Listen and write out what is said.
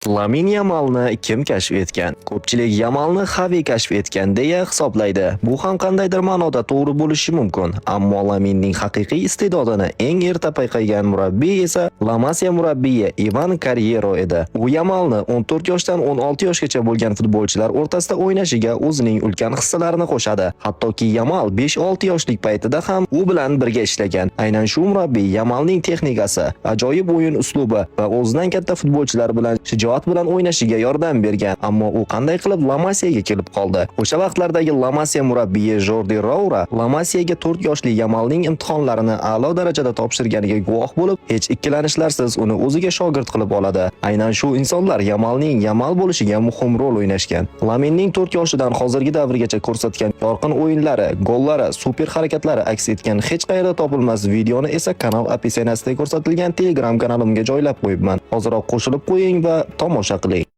Lamin Yamalni kim kashf etgan? Ko'pchilik Yamalni Xavi kashf etgan deya hisoblaydi. Bu ham qandaydir ma'noda to'g'ri bo'lishi mumkin, ammo Laminning haqiqiy iste'dodini eng erta payqagan murabbiy esa La Masia murabbiyi Ivan Carrero edi. U Yamalni 14 yoshdan 16 yoshgacha bo'lgan futbolchilar o'rtasida o'ynashiga o'zining ulkan hissalarini qo'shadi. Hattoki Yamal 5-6 yoshlik paytida ham u bilan birga ishlagan. Aynan shu murabbiy Yamalning texnikasi, ajoyib o'yin uslubi va o'zidan katta futbolchilar bilan shijoat bilan o'ynashiga yordam bergan. Ammo u qanday qilib La Masiyaga kelib qoldi? O'sha vaqtlardagi La Masiya murabbiyi Jordi Roura La Masiyaga 4 yoshli Yamalning imtihonlarini a'lo darajada topshirganiga guvoh bo'lib, hech ikkilanishlarsiz uni o'ziga shogird qilib oladi. Aynan shu insonlar Yamalning Yamal bo'lishiga muhim rol o'ynashgan. Laminning 4 yoshidan hozirgi davrgacha ko'rsatgan yorqin o'yinlari, gollari, super harakatlari aks etgan hech qayerda topilmas videoni esa kanal описание sida ko'rsatilgan Telegram kanalimga joylab qo'yibman. Hoziroq qo'shilib qo'ying va tomosha qiling.